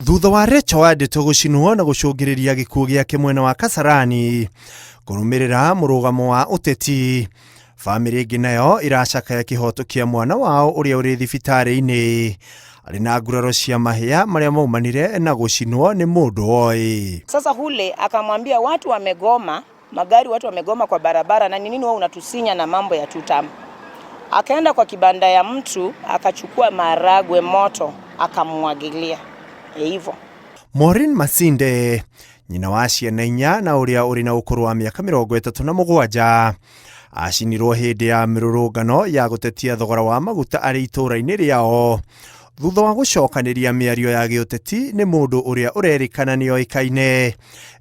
Thutha wa Rachel Wandeto gũcinwo na gũcũngĩrĩria gĩkuũ gĩake mwena wa Kasarani kũrũmĩrĩra mũrũgamo wa ũteti, bamĩrĩ ĩngĩ nayo ĩracakaya kĩhoto kĩa mwana wao ũrĩa ũrĩ thibitarĩ-inĩ arĩ na nguraro cia mahĩa marĩa maumanire na gũcinwo nĩ mũndũ woĩ. Sasa hule akamwambia watu wamegoma magari, watu wamegoma kwa barabara, na ni nini wewe unatusinya na mambo ya tutam? Akaenda kwa kibanda ya mtu akachukua maragwe moto akamwagilia hivyo. Maureen Masinde nyina wa ciana inya na ũrĩa ũrĩ na ũkũrũ wa mĩaka 37 acinirwo hĩndĩ ya mĩrũrũngano ya gũtetia thogora wa maguta arĩ itũũra-inĩ rĩao thutha wa gũcokanĩria mĩario ya gĩũteti nĩ mũndũ ũrĩa ũrerĩkana nĩoĩkaine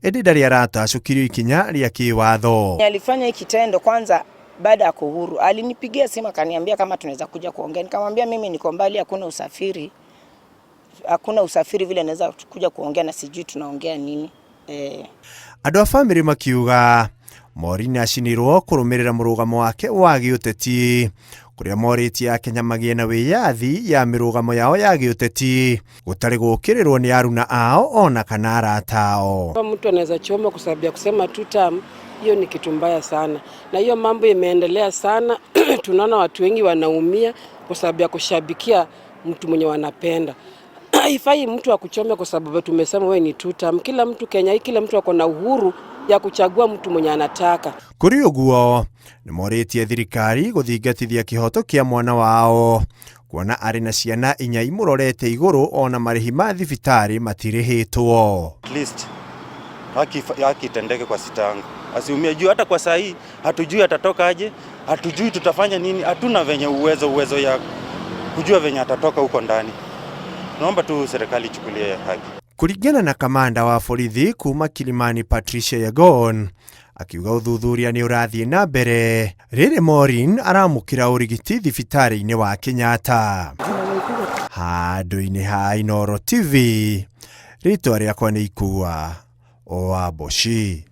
ĩndĩ ndarĩ aratacũkirio ikinya rĩa kĩwatho. Alifanya hiki kitendo kwanza baada ya kuhuru, alinipigia simu akaniambia kama tunaweza kuja kuongea. Nikamwambia mimi niko mbali, hakuna usafiri, hakuna usafiri vile naweza kuja kuongea na sijui tunaongea nini. Andũ a bamĩrĩ makiuga Maureen acinirwo kũrũmĩrĩra mũrũgamo wake wa gĩũteti kũrĩa morĩtie Akenya magĩe na wĩyathi ya mĩrũgamo yao ya gĩũteti gũtarĩ gũkĩrĩrwo nĩ aruna ao ona kana arata ao. Kama mtu anaweza choma kwa sababu ya kusema two term, hiyo ni kitu mbaya sana, na hiyo mambo imeendelea sana. Tunaona watu wengi wanaumia kwa sababu ya kushabikia mtu mwenye wanapenda. Haifai mtu akuchome kwa sababu tumesema wewe ni two term. Kila mtu Kenya hii, kila mtu ako na uhuru ya kuchagua mtu mwenye anataka. Kũrĩ ũguo nĩ morĩtie thirikari gũthingatithia kĩhoto kĩa mwana wao kuona arĩ na ciana inya imũrorete igũrũ ona marĩhi ma thibitarĩ matirĩhĩtwo. At least haki itendeke kwa sistangu, asiumie juu hata kwa saa hii hatujui atatoka aje, hatujui tutafanya nini, hatuna venye uwezo ya kujua venye atatoka huko ndani. Naomba tu serikali ichukulie haki. Kũringana na kamanda wa borithi kuma Kilimani Patricia Yegon akiuga ũthuthuria nĩ ũrathiĩ na mbere rĩrĩ Maureen aramũkĩra ũrigiti thibitarĩ-inĩ wa Kenyatta. Handũ-inĩ ha Inooro TV, rĩtwa rĩakwa nĩ Ikua wa Mboci.